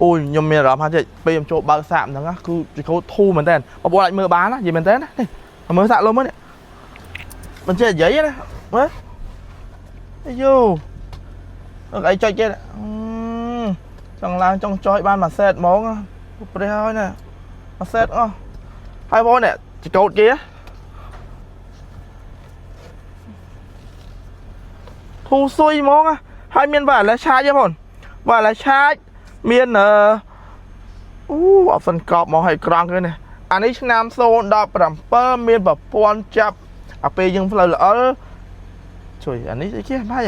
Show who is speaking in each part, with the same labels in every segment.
Speaker 1: អូយខ្ញុំមានអារម្មណ៍ថាចេះពេលខ្ញុំចូលបើកសាកហ្នឹងណាគឺចង្កូតធូរមែនតើបងប្អូនអាចមើលបានណានិយាយមែនតើណានេះមើលសាកលុំមើលនេះមិនចេះនិយាយទេណាមើលអាយូអីចុចគេចង់ឡើងចង់ចុយបានមួយសេតហ្មងព្រះហើយណាមួយសេតអស់ហើយបងនេះចង្កូតគេធូរស៊ុយហ្មងហើយមាន wireless charge ទេបង wireless charge មានអឺអូអត់សិនកប់មកឲ្យក្រង់គេនេះអានេះឆ្នាំ017មានប្រព័ន្ធចាប់អាពេលយើងផ្លូវល្អិលជួយអានេះអីគេបាយ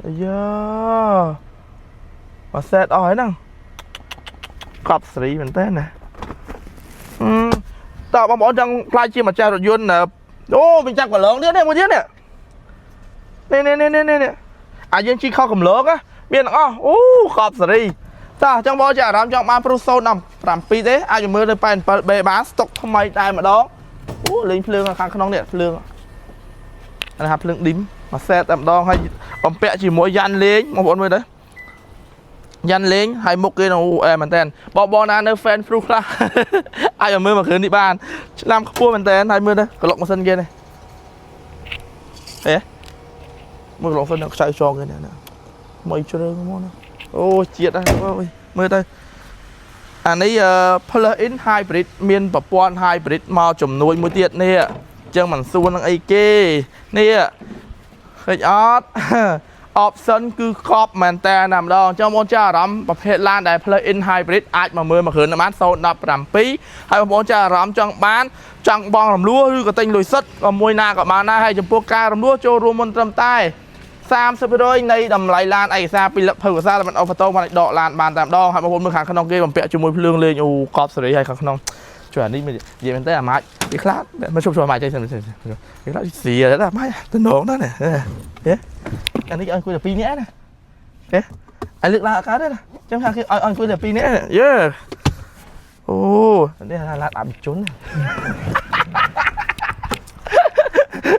Speaker 1: អាយ៉ាមកសេតអស់ហើយហ្នឹងកប់ស្រីមែនតើណាតើបងប្អូនចង់ខ្លាចជាម្ចាស់រថយន្តអូមានចាប់កន្លងទៀតនេះមួយទៀតនេះនេះនេះនេះនេះអាយើងជីខុសកំឡងណាមានទាំងអស់អូកប់សេរីតោះចង់បងជាអារម្មណ៍ចង់បានប្រុស017ទេអាចមើលនៅ 87B បានស្តុកថ្មីតែម្ដងអូលេងភ្លើងខាងក្នុងនេះភ្លើងអានេះថាភ្លើងឌីមមួយសេតតែម្ដងហើយបំពាក់ជាមួយយ៉ាន់លេងបងប្អូនមើលទៅយ៉ាន់លេងហើយមុខគេអូអែមែនតើបងបងណានៅ fan ព្រុសខ្លះអាចមកមើលមកគ្រឿងនេះបានឆ្នាំខ្ពស់មែនតើហើយមើលទៅក្លុកម៉ាស៊ីនគេនេះអេមើលក្លុកម៉ាស៊ីនខ្ចៅចងគេនេះមកជ្រើងមកណាអូជាតិហ្នឹងអូយមើលទៅអានេះ plug in hybrid មានប្រព័ន្ធ hybrid មកជំនួយមួយទៀតនេះអញ្ចឹងមិនសួរនឹងអីគេនេះឃើញអត់ option គឺកប់មែនតើណាម្ដងអញ្ចឹងបងចាអារម្មណ៍ប្រភេទឡានដែល plug in hybrid អាចមកមើលមកគ្រឿងបាន017ហើយបងប្អូនចាអារម្មណ៍ចង់បានចង់បងរំលោះឬក៏ទិញលុយសុទ្ធក៏មួយណាក៏បានដែរហើយចំពោះការរំលោះចូលរួមមុនត្រឹមតែ30%នៃតម្លៃឡានឯកសារពីលភៅភាសាដែលមិនអូហ្វូតូបានដកឡានបានតែម្ដងហើយបងប្អូនមើលខាងក្នុងគេបំពាក់ជាមួយភ្លើងលេងអូកប់សេរីហើយខាងក្នុងជួយអានេះនិយាយមែនតើអាម៉ាច់វាខ្លះមកជប់ជួយអាម៉ាច់ចេះវាខ្លះស៊ីតែអាម៉ាច់តំណងណាស់នេះហេអានេះឲ្យអង្គុយតែ2នាក់ណាហេឲ្យលើកឡើងអត់កើតទេណាចឹងថាគេឲ្យអង្គុយតែ2នាក់យេអូនេះឡានអភិជន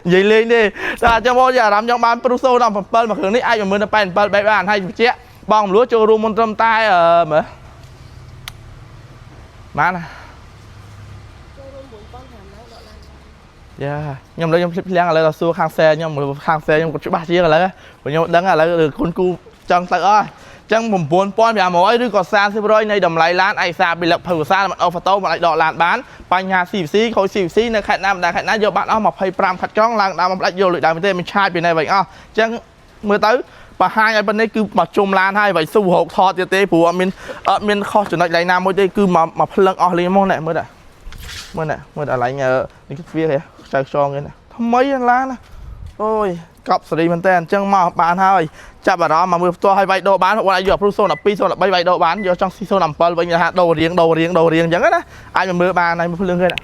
Speaker 1: និយាយលេងទេតែអញ្ចឹងបងអារម្មណ៍ចង់បានព្រុស017មួយគ្រឿងនេះអាចមកមើលនៅ87បែបបានហើយបញ្ជាក់បងមលួចូលរួមមុនត្រឹមតែមើលបានណា
Speaker 2: ចូលរួម4500ឡើងដកឡាន
Speaker 1: យ៉ាខ្ញុំលើខ្ញុំភ្លេចភ្លាំងឥឡូវដល់សួរខាងសែខ្ញុំខាងសែខ្ញុំក៏ច្បាស់ជាងឥឡូវព្រោះខ្ញុំដឹងឥឡូវគុណគូចង់ទៅអស់ចឹង9500ឬក៏30%នៃតម្លៃឡានឯកសារពីលឹកភៅភាសាមិនអូហ្វូតូមិនអាចដកឡានបានបញ្ហា CVC ខូច CVC នៅខេត្តណាម្ដងខេត្តណាយកបានអស់25ខិតក្រុងឡើងដើមមកផ្ដាច់យកលុយដើមទេមិនឆាយពីនេះវិញអស់ចឹងមើលទៅបង្ហាញឲ្យប៉ុណ្នេះគឺមកជុំឡានហើយបើស៊ូរោគថតទៀតទេព្រោះអត់មានអត់មានខុសចំណុចឡៃណាមួយទេគឺមកមកភ្លឹងអស់លីងមកនេះមើលតាមើលណាមើលដល់ឡែងនេះគឺទ្វារគេចៅខ្យងគេណាថ្មីឡានណាអូយកប់សេរីមែនតើអញ្ចឹងមកបានហើយចាប់អារម្មណ៍មកមើលផ្ទាល់ហើយវាយដូរបានបងអាចយកព្រុស012 013វាយដូរបានយកចង់ស៊ី017វិញថាដូររៀងដូររៀងដូររៀងអញ្ចឹងណាអាចមកមើលបានហើយមើលភ្លើងគេណា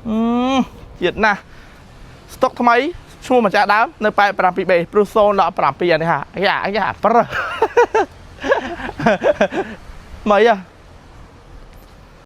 Speaker 1: អឺជាតិណាស់ស្តុកថ្មីឈ្មោះម្ចាស់ដើមនៅ 87B ព្រុស017អានេះហាយ៉ាយ៉ាប្រមីហ៎